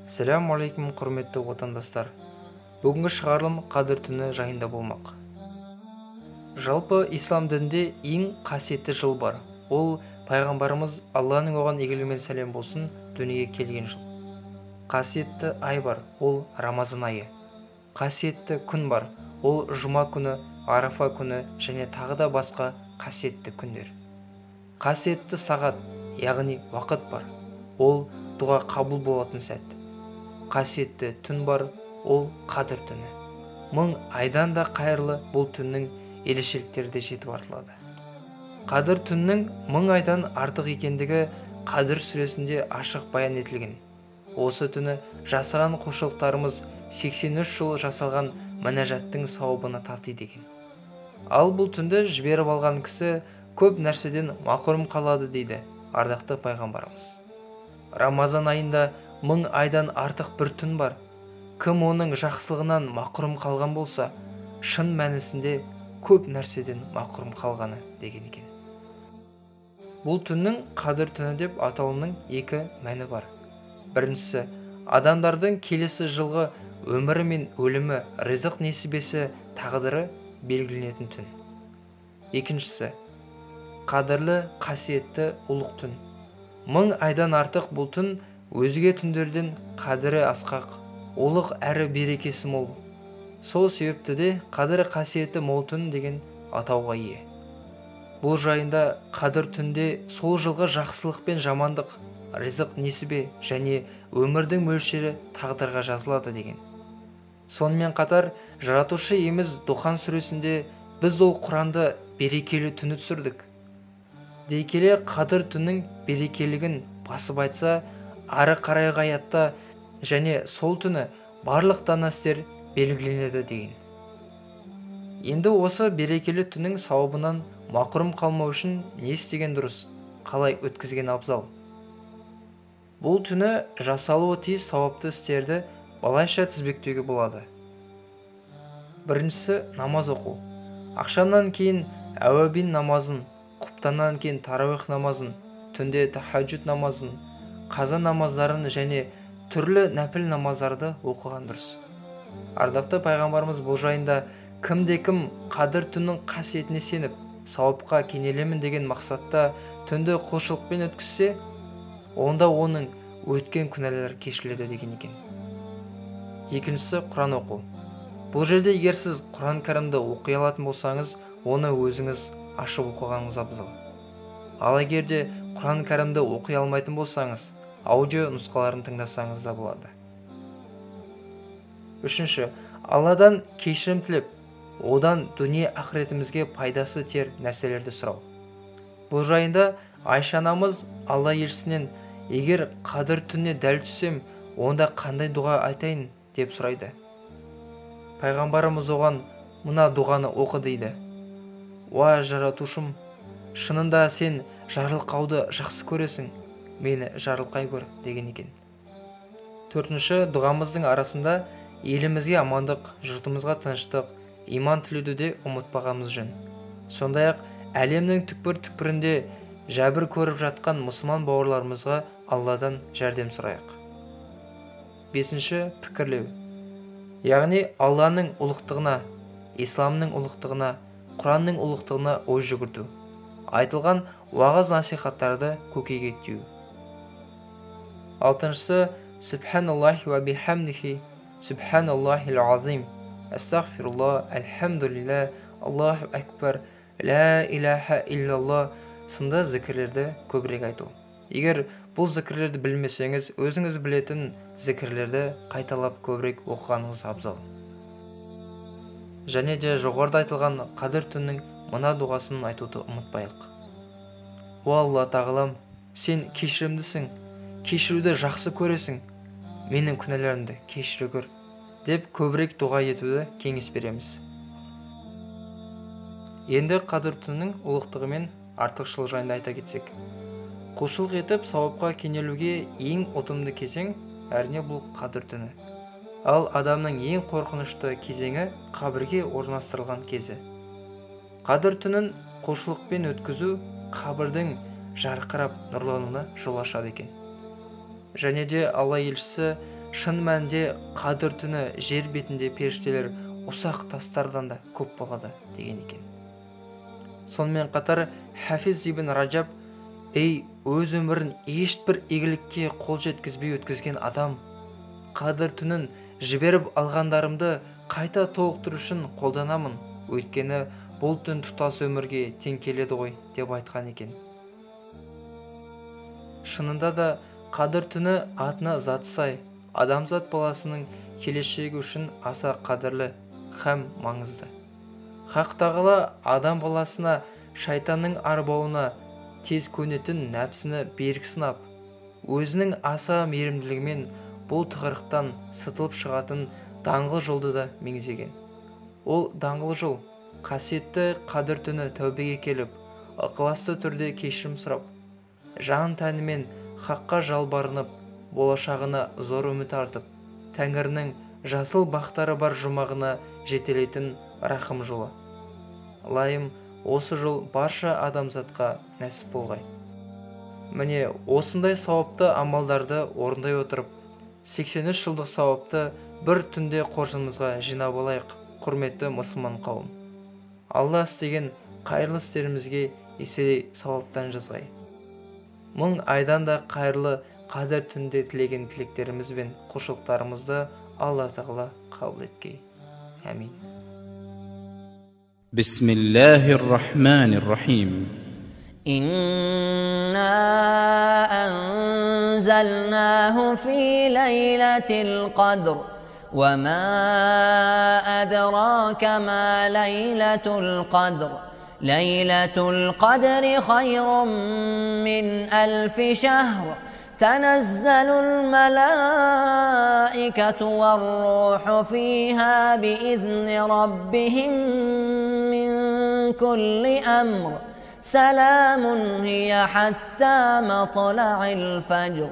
Ассалаумағалейкум, құрметті отандастар. Бүгінгі шығарылым Қадір түні жайында болмақ. Жалпы ислам дінінде ең қасиетті жыл бар. Ол пайғамбарымыз Алланың оған игілігі мен сәлем болсын дүниеге келген жыл. Қасиетті ай бар, ол Рамазан айы. Қасиетті күн бар, ол жұма күні, Арафа күні және тағы да басқа қасиетті күндер. Қасиетті сағат, яғни уақыт бар, ол дұға қабыл болатын сәт. Қасиетті түн бар, ол Қадір түні. 1000 айдан да қайырлы бұл түннің ерекшеліктері де жетіп артылады. Қадір түннің 1000 айдан артық екендігі Қадір сүресінде ашық баян етілген. Осы түні жасаған құлшылықтарымыз 83 жыл жасалған мінәжаттың сауабына татиды деген. Ал бұл түнді жіберіп алған кісі көп нәрседен мақұрым қалады дейді ардақты пайғамбарымыз. Рамазан айында 1000 айдан артық бір түн бар. Кім оның жақсылығынан мақұрым қалған болса, шын мәнісінде көп нәрседен мақұрым қалғаны деген екен. Бұл түннің Қадір түні деп аталуының екі мәні бар. Біріншісі, адамдардың келесі жылғы өмірі мен өлімі, ризық несібесі, тағдыры белгіленетін түн. Екіншісі, қадірлі, қасиетті ұлық түн. 1000 айдан артық бұл түн өзге түндерден қадірі асқақ, ұлық әрі берекесі мол. Сол себепті де қадірі қасиеті мол түн деген атауға ие. Бұл жайында Қадір түнде сол жылғы жақсылық пен жамандық, ризық несібе және өмірдің мөлшері тағдырға жазылады деген. Сонымен қатар Жаратушы иеміз Духан сүресінде біз ол Құранды берекелі түні түсірдік дей келе Қадір түннің берекелігін басып айтса, ары қарайғы аятта және сол түні барлық дана істер белгіленеді деген. Енді осы берекелі түннің сауабынан мақұрым қалмау үшін не істеген дұрыс, қалай өткізген абзал? Бұл түні жасалуы тиіс сауапты істерді балайша тізбектеуге болады. Біріншісі, намаз оқу. Ақшамнан кейін әуәбин намазын, құптаннан кейін тарауих намазын, түнде тахаджуд намазын, қаза намаздарын және түрлі нәпіл намаздарды оқыған дұрыс. Ардақты пайғамбарымыз бұл жайында кімде-кім Қадір түннің қасиетіне сеніп, сауапқа кенелемін деген мақсатта түнді құлшылықпен өткізсе, онда оның өткен күнәлері кешіріледі деген екен. Екіншісі, Құран оқу. Бұл жерде егер сіз Құран кәрімді оқи алатын болсаңыз, оны өзіңіз ашып оқығаныңыз абзал. Ал егер де Құран кәрімді оқи алмайтын болсаңыз, аудио нұсқаларын тыңдасаңыз да болады. Үшінші, Алладан кешірім тілеп, одан дүние ақыретімізге пайдасы тиер нәрселерді сұрау. Бұл жайында Айша анамыз Алла елшісінен, егер Қадір түніне дәл түссем, онда қандай дұға айтайын деп сұрайды. Пайғамбарымыз оған мына дұғаны оқы дейді. Уа жаратушым, шынында сен жарылқауды жақсы көресің, мені жарылқай көр деген екен. Төртінші, дұғамыздың арасында елімізге амандық, жұртымызға тыныштық, иман тілеуді де ұмытпағанымыз жөн. Сондай-ақ әлемнің түкпір-түкпірінде жәбір көріп жатқан мұсылман бауырларымызға Алладан жәрдем сұрайық. Бесінші, пікірлеу. Яғни Алланың ұлықтығына, исламның ұлықтығына, Құранның ұлықтығына ой жүгірту. Айтылған уағыз насихаттарды көкейге түю. Алтыншысы, Сүбханаллахи уа бихамдихи, Сүбханаллахил азим, Астағфирулла, Әлхамдулилля, Аллаху акбар, Ла илаха иллалла сынды зікірлерді көбірек айту. Егер бұл зікірлерді білмесеңіз, өзіңіз білетін зікірлерді қайталап көбірек оқығаныңыз абзал. Және де жоғарыда айтылған Қадір түннің мына дұғасын айтуды ұмытпайық. О Алла тағалам, сен кешірімдісің, кешіруді жақсы көресің, менің күнәларымды кешіре көр деп көбірек дұға етуді кеңес береміз. Енді Қадір түнінің ұлықтығы мен артықшылығы жайында айта кетсек. Құлшылық етіп сауапқа кенелуге ең ұтымды кезең әрине бұл Қадір түні. Ал адамның ең қорқынышты кезеңі қабірге орналастырылған кезі. Қадір түнін құлшылықпен өткізу қабірдің жарқырап нұрлануына жол ашады екен. Және де Алла елшісі Шын мәнінде қадір түні жер бетінде періштелер ұсақ тастардан да көп болады деген екен. Сонымен қатар Хафиз ибн Ражаб: «Ей, өз өмірін ешбір игілікке қол жеткізбей өткізген адам, қадір түнін жіберіп алғандарымды қайта толықтыру үшін қолданамын, өйткені бұл түн тұтас өмірге тең келеді ғой», деп айтқан екен. Шынында да қадір түні атына заты сай, адамзат баласының келешегі үшін аса қадірлі һәм маңызды. Хақ тағала адам баласына шайтанның арбауына тез көнетін нәпсіні берік сынап, өзінің аса мейірімділігімен бұл тығырықтан сытылып шығатын даңғыл жолды да меңзеген. Ол даңғыл жол қасиетті қадір түні тәубеге келіп, ықыласты түрде кешірім сұрап, жан тәнімен хаққа жалбарынып, болашағына зор үміт артып, тәңірінің жасыл бақтары бар жұмағына жетелейтін рахым жолы. Лайым осы жол барша адамзатқа нәсіп болғай. Міне, осындай сауапты амалдарды орындай отырып, 83 жылдық сауапты бір түнде қоржынымызға жинап алайық, құрметті мұсылман қауым. Алла істеген қайырлы істерімізге еселей сауаптан жазғай. Мың айдан да қайырлы қадір түнде тілеген тілектеріміз бен құлшылықтарымызды Алла тағала қабыл еткей. Әмин. بسم الله الرحمن الرحيم. إنا أنزلناه في ليلة القدر وما أدراك ما ليلة القدر ليلة القدر خير من 1000 شهر تنزل الملائكة والروح فيها بإذن ربهم من كل أمر سلام هي حتى مطلع الفجر.